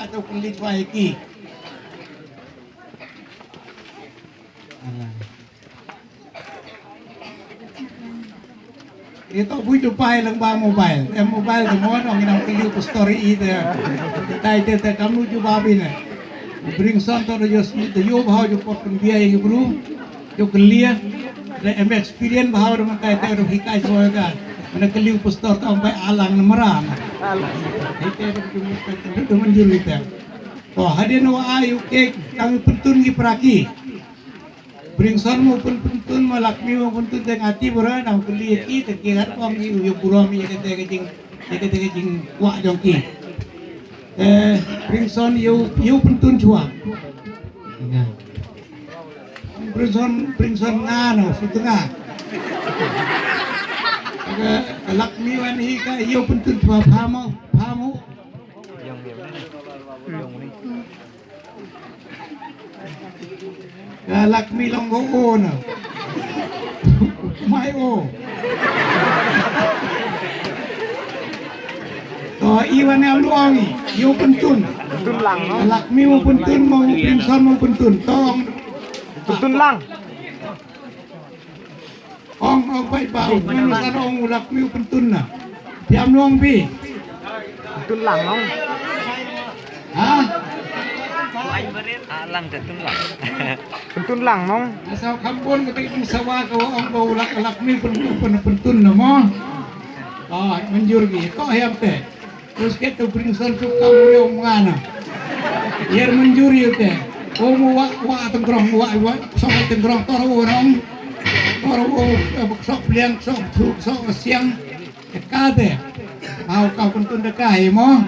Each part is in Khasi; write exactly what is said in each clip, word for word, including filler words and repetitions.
Ata u kylli chwa ïa ki. Ito bui tu pai lang ba mobile. Em mobile tu mo nong ina kylli u pastor i te. Tai te te kam nu ju ba bine. Bring son to do just ni te yo ba ju pot pun bia i bru. Ju kylli. Re em experience ba hau dong tai te dong hikai so ka. Mana kylli u pastor to bai alang na mara. Alang. Ite dong ju mesti dong manjur ite. To hadien wa ayu kek kami pentun gi peraki. Bring son mo pun pentun mo Lakmi mo pentun te ngati bora nang kylli ki te ki rat ong yu yu burom yu kete ke jing yu kete ke jing wa jong ki. Eh, bring son yu yu pentun chwa. Nga. Bring son bring son nga no sutu nga. Ke Lakmi wan hi ka yu pentun chwa phamo phamo. Ka Lakmi long go o na. Mai o. To iwan em luang i. Yu pentun. Pentun lang no. Ka Lakmi mo pentun mo prinson mo pentun. Tong. Pentun lang. Ong ong pai ba u menu san ong u Lakmi u pentun na. Tiam long bi. Pentun lang ong. Ha? Alang te tun lang. Pentun lang ong. Asal kampun kata itu sawa ka ong ba u Lak Lakmi pentun pentun na mo. Ah, manjur gi. Ko hiam te. Terus kita bring son tu kamu dia ngana. Yer manjuri te. Omu wa wa tengkrong wa wa sok tengkrong tor orang tor sok pliang sok tu sok siang kate. Mau kau pun tunda kai mo.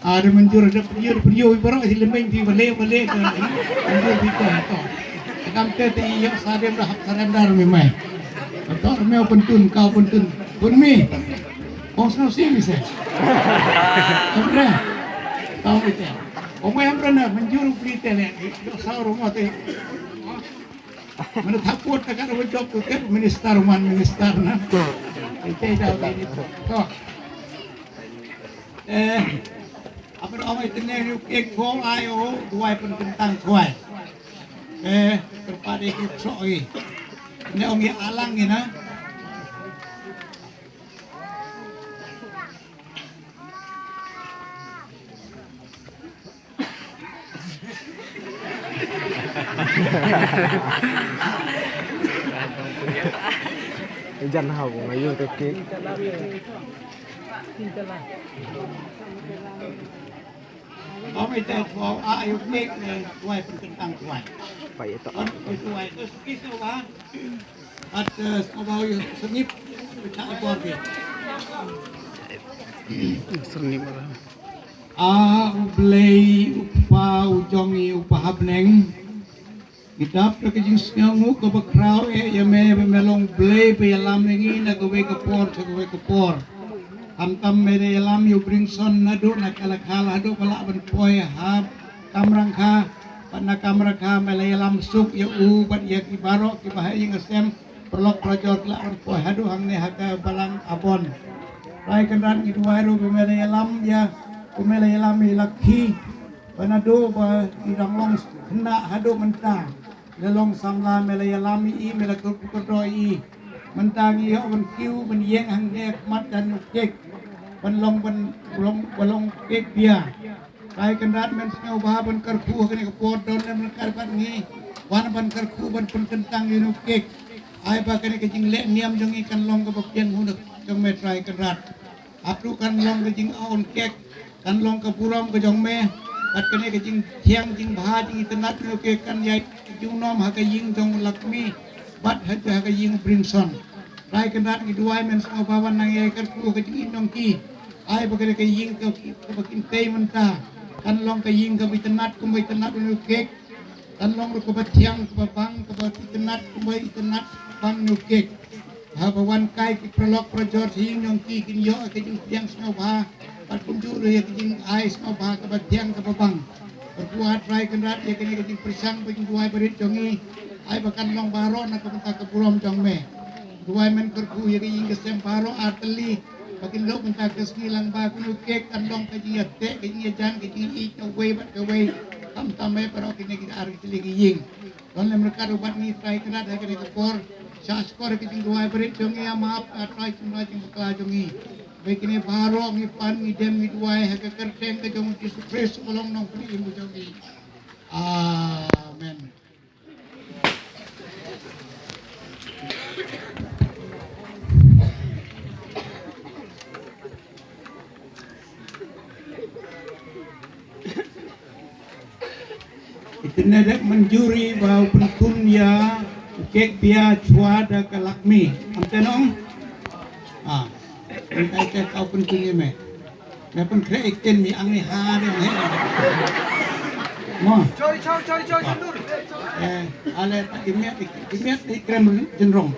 Ada manjur ada perjur perjur baru si lembeng di balik balik ke manjur di kau tu. Kam te te iyo sadem dah surrender memang. Tor meu pentun kau pentun pun mi. Ong sngewsih mi se. Amra. Tau mi te. Ong mai amra na manjur u pli te le. Sa ro mo te. Mana thapot ta ka ro job tu te minister man minister na. Ite da ni to. Eh. Amra ong ite ne yu ke ko ai o duai pun kentang kuai. Eh, terpade ki so i. Ne ong ya alang ni na. Jan hau ngayu tu ki. Ong ite ko a yu ki ne wai pun kentang wai. Pai ito. Ong ito wai tu ki so wa. At, eh, sngewbha u sngip pynshah ipor phi. Sngip. A U Blei u Kpa u jong ngi uba ha bneng. Ngi dap da ka jingsngewnguh kaba khraw eh ïa me ba me long Blei ba ïalam ïa ngi na kawei ka por sha kawei ka por. Khamtam me la ïalam ïa u Bringson naduh na ka la kha la haduh ba lah ban poi ha Kamrangkha, bad na Kamrangkha me la ïalam suk ïa u bad ïa ki baroh kiba ha ïing ha sem, paralok parajor ki la ban poi haduh hangne ha ka balang Abon. Trai Kynrad ngi duwai ruh ba me la ïalam ïa, ba me la ïalam ïa i Lakhi, ba naduh ba i dang long khynnah haduh mynta, la long samla me la ïalam ïa i, me la kyrkhu kyrdoh ïa i. Mynta ngi ïoh ban kiew ban ïeng hangne ha khmat jong u Kek, ban long ban long, ban long Kek Bia. Trai Kynrad men sngewbha ban kyrkhu ha kane ka por, don lem ryngkat bad ngi. Wan ban kyrkhu ban pynkyntang ïa u Kek. Ai ba kane ka jingleh niam jong ngi kan long kaba pdiang hunuk jong me Trai Kynrad. Ap ruh kan long ka jingaun Kek, kan long ka burom ka jong me. Bad kane ka jingthiang jingbha jingitynnad jong u Kek kan ïai jingnom ha ka ïing jong u Lakmi bad ha ka ïing u Bringson. Trai Kynrad ngi duwai men sngewbha ban nang ïai kyrkhu ka jingim jong ki. Ai ba kane ka ïing ka, kaba kin tei mynta kan long ka ïing kaba itynnad kumba itynnad u Kek. Kan long ruh kaba thiang kaba bang kaba itynnad kumba itynnad bang u Kek. Haba wan kai ki paralok parajor sha ïing jong ki kin ïoh ka jingpdiang sngewbha bad kumjuh ruh ïa ka jingai sngewbha kaba thiang kaba bang. Kyrkhu ha Trai Kynrad ïa kane ka jingpyrshang ba jingduwai barit jong ngi. Ai ba kan long baroh na ka bynta ka burom jong me. Duwai men kyrkhu ïa ka ïing ka sem baroh artylli. Ba kin long mynta ka sngi lang ba kano kek kan long ka jingïateh, ka jingïajan, ka jingïeit kawei bad kawei. Khamtam eh baroh kine ki ar ki tli ki ïing. Don lem ryngkat ruh bad ngi Trai Kynrad ha kane ka por. Shah shkor ka jingduwai barit jong ngi, ïa map ka Trai Kynrad jingpakla jong ngi. Ba kine baroh ngi pan ngi dem ngi duwai ha ka kyrteng ka jong Jisu Khrist uba long Nongpynim jong ngi. Amen. Ita ne dep mynjuri ba u pynkhun ïa u kek bia chwa da ka Lakmi. Am te nong? Ah. Ita ita kau pynkhun ïa me. Me pynkhreh ïa ktien mi ang ni ha de he. Mo. Choi, choi, choi, choi, chundur. Eh, ale ta imiat, imiat i krem jynrong.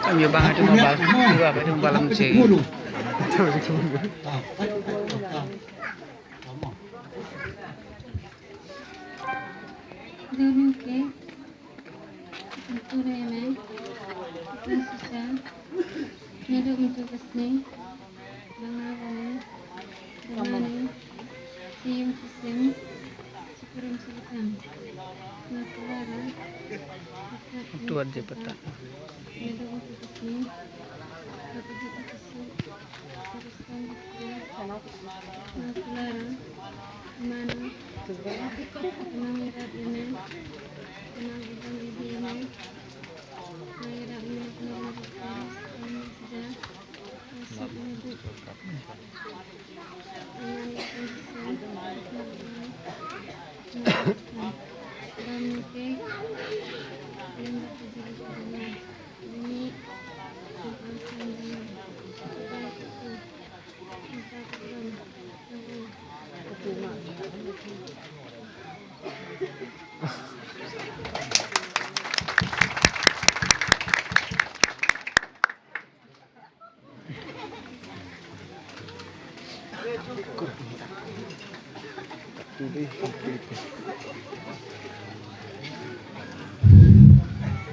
Am ïa bang ha jong bal. Ïa bang ha jong bal am che. Donu ke. Ntu re me. Ntu sisa. Nadu ntu kesni. Banga bani. Bangani. Siyum sisem. Sikurim sikitang. Nakulara. Tuan je petak. Nadu ntu kesni. Nadu ntu kesni.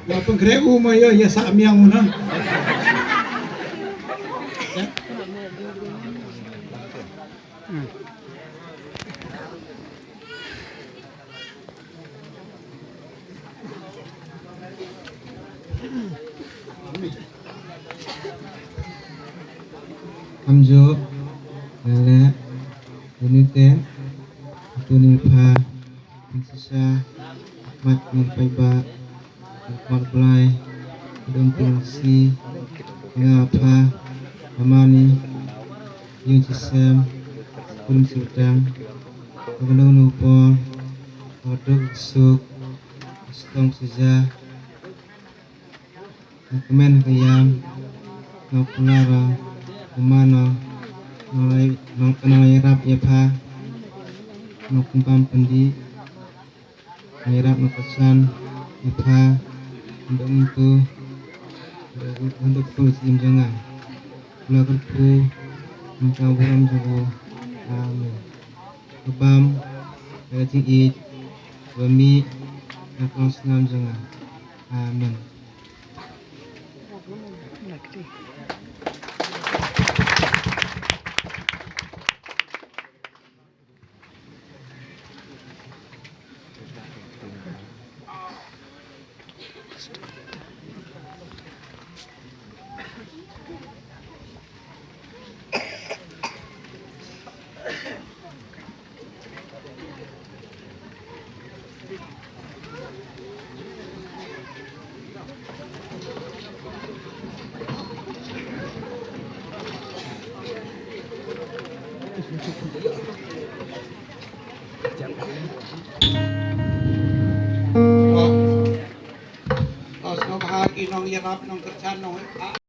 Wa pengkreu ma ya ya sa miang una. Amjuk, lele, unite, tuni pha, sisa, mat ni paiba, mat blai, dum pun si, nga pha, amani, yung sisem, pun sutang, pagdong nupor, odok suk, stong sija, Nang kmen ka ïam, nang kular, kumano, nang lai, nang kenang lai rap ïa pha, nang kumpam pendi, nang rap nang kesan ïa pha, nang dok ntu, nang dok tu sim janga, kula kerpu, nang ka buram jago, amen. Kebam, ka jingïeit, ba mih, nang kong snam janga, amen. Sngewbha ki nongïarap, nongkyrshan, nong